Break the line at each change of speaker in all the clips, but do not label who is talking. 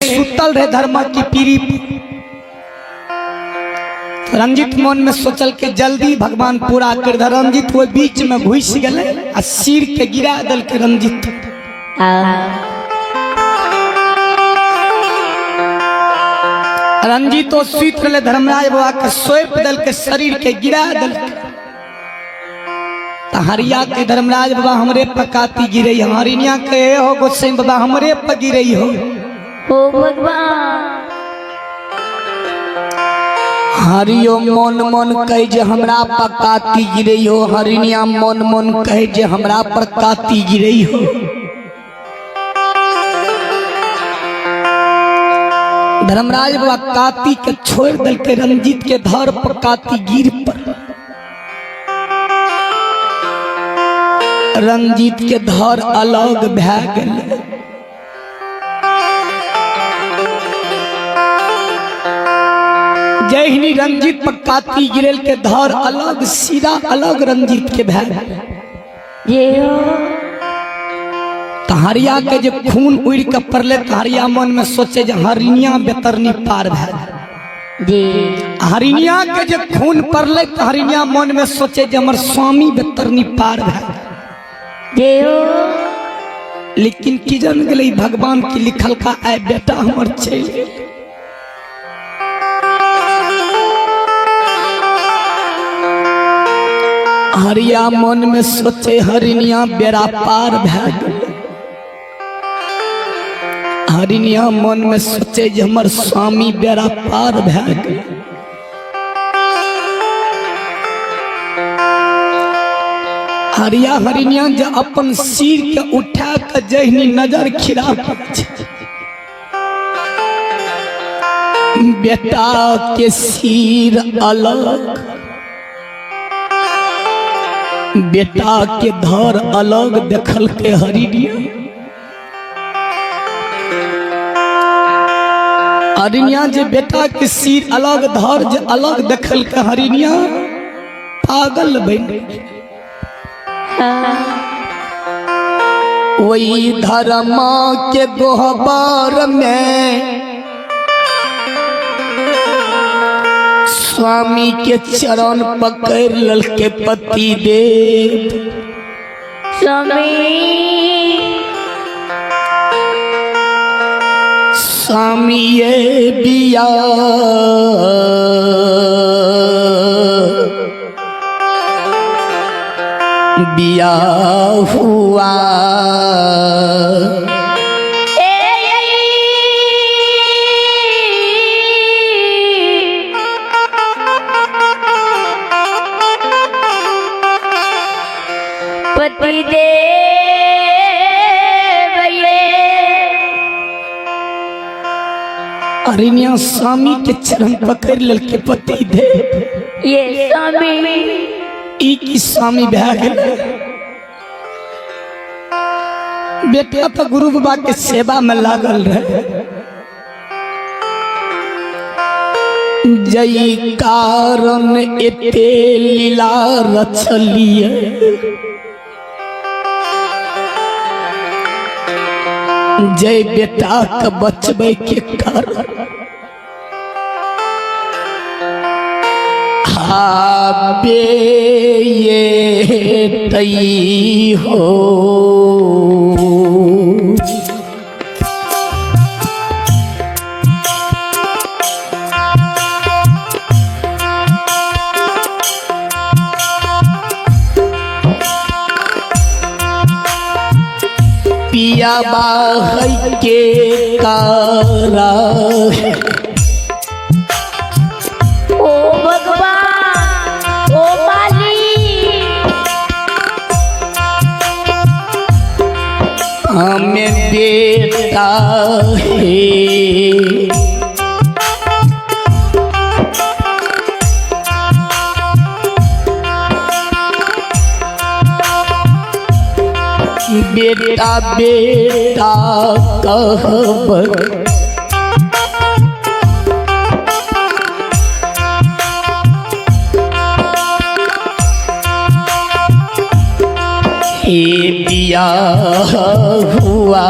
सुतल रहे धर्मा की पीरी। रंजित मन में सोचल के जल्दी भगवान पूरा कर दे। रंजित वो बीच में घुस गए आ सिर के गिरा दल के रंजित। रंजित वो सुत रहे धर्मराज बाबा के सौंप दल के शरीर के गिरा दल के। हरिया के धर्मराज बाबा हमरे पकाती गिरई, हरिनिया के हो गोसाई बाबा हमरे पर गिरई हो।
ओ भगवान।
हरियो मन मन कहे जे हमरा पकाती गिरई हो, हरिनिया मन मन कहे जे हमरा पर काती गिरई हो। धर्मराज बाबा काती के छोड़ दल के रंजीत के धर पर काती गिर पर। रंजीत के धर अलग भै गेल। जहिनी रंजीत पर काती गिरल के धर अलग सिरा अलग रंजीत के भै गेल।
जे हो।
हरिया के जे खून उड़ के पड़ले त हरिया मन में सोचे जे हरिनिया बेतरनी पार भै गेल।
जी।
हरिनिया के जे खून पड़ले त हरिनिया मन में सोचे जे हमर स्वामी बेतरनी पार भै गेल।
जे हो।
लेकिन की जान गेलै भगवान की लिखल का आय बेटा हमर चलि गेल। हरिया मन में सोचे हरिनिया बेड़ा पार भै गेल। हरिनिया मन में सोचे जे हमर स्वामी बेड़ा पार भै गेल। हरिया हरिनिया जे अपन सिर के उठा के जहिनी नजर खिरा बेटा के सिर अलग बेटा के धर अलग देखल के हरिनिया। हरिनिया जे बेटा के सिर अलग धर जे अलग देखल के हरिनिया पागल बन गेल। वही धर्मा के गोहबर में स्वामी के चरण पकड़ ललके पति देव।
स्वामी।
स्वामी ये बिया बिया हुआ।
पति देव ये।
अरिनिया स्वामी के चरण पकड़ ललके पति देव।
ये स्वामी।
ई की स्वामी भै गेल। बेटा तो गुरु बाबा के सेवा में लागल रहे। जई कारण एते लीला रचलिए जय बेटा के बचबे के कारण। हाबे ये तई हो। पिया बाहर के कारा
ओ भगवान ओ माली।
हमें बेटा है बेटा बेटा कहब हे बिया हुआ।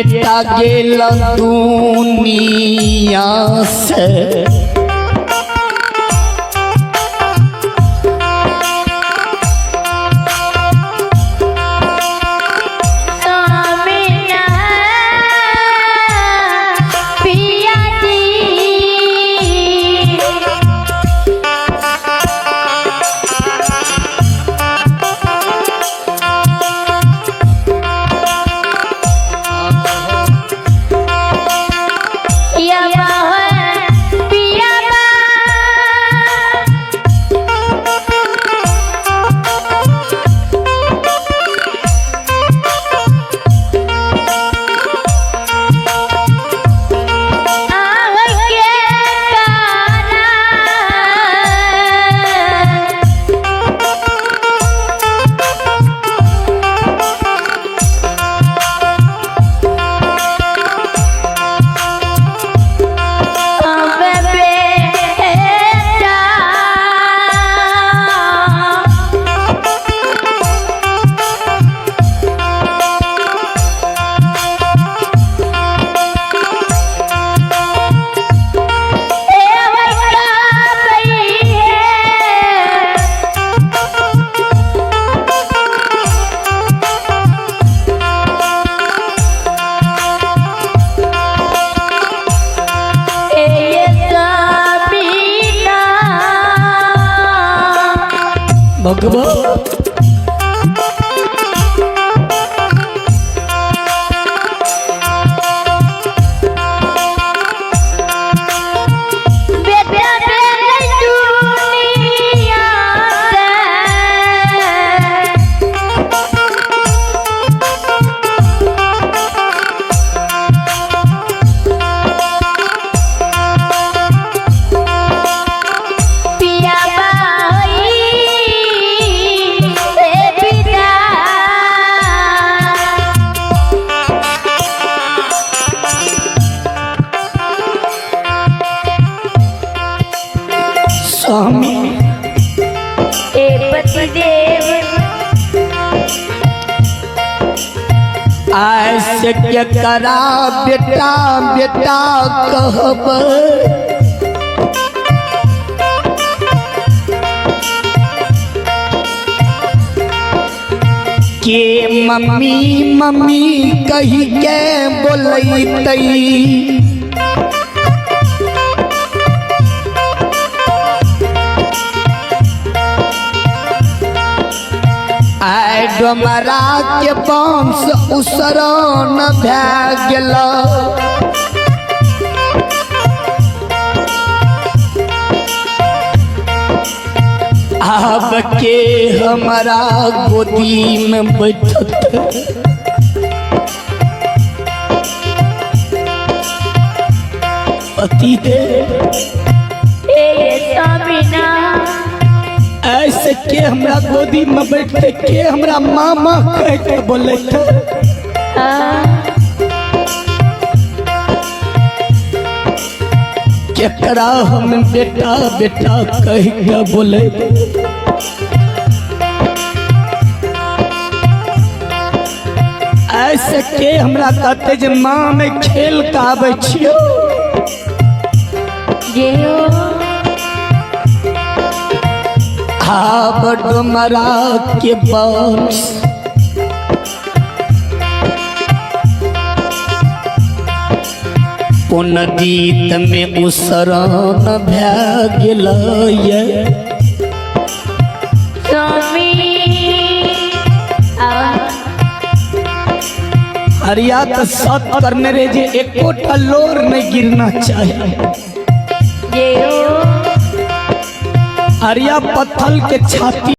बेटा गेल दुनिया से।
स्वामी ना पिया जी। या पिया के कारा। अब बेटा ए वैका पई है। ए स्वामी ना।
भगवान
बेटा बेटा दुनिया से। पिया बाई ए पिता।
स्वामी
ए पतिदेव।
ऐसे के करा बेटा बेटा कहब। के मम्मी मम्मी कही के बोलैतई। आइ डोमरा के वंश उसरन भए गेल। आब के हमारा गोदी में बैठत। पति देव
ए स्वामी ना।
ऐसे के हमरा गोदी में बैठते, के हमरा मामा कह के बोलते। केकरा हम बेटा बेटा कह के बोले। ऐसे के हमरा कहते जे माँ में खेल के आबै छियौ।
जे हो।
आब डुमरा के वंश पुनदीत में उसरन भए गेलैये।
स्वामी आ।
हरिया तो सत करने रे जे एकोटा लोर नहीं गिरना चाहिए।
जे हो।
हरिया पत्थल के छाती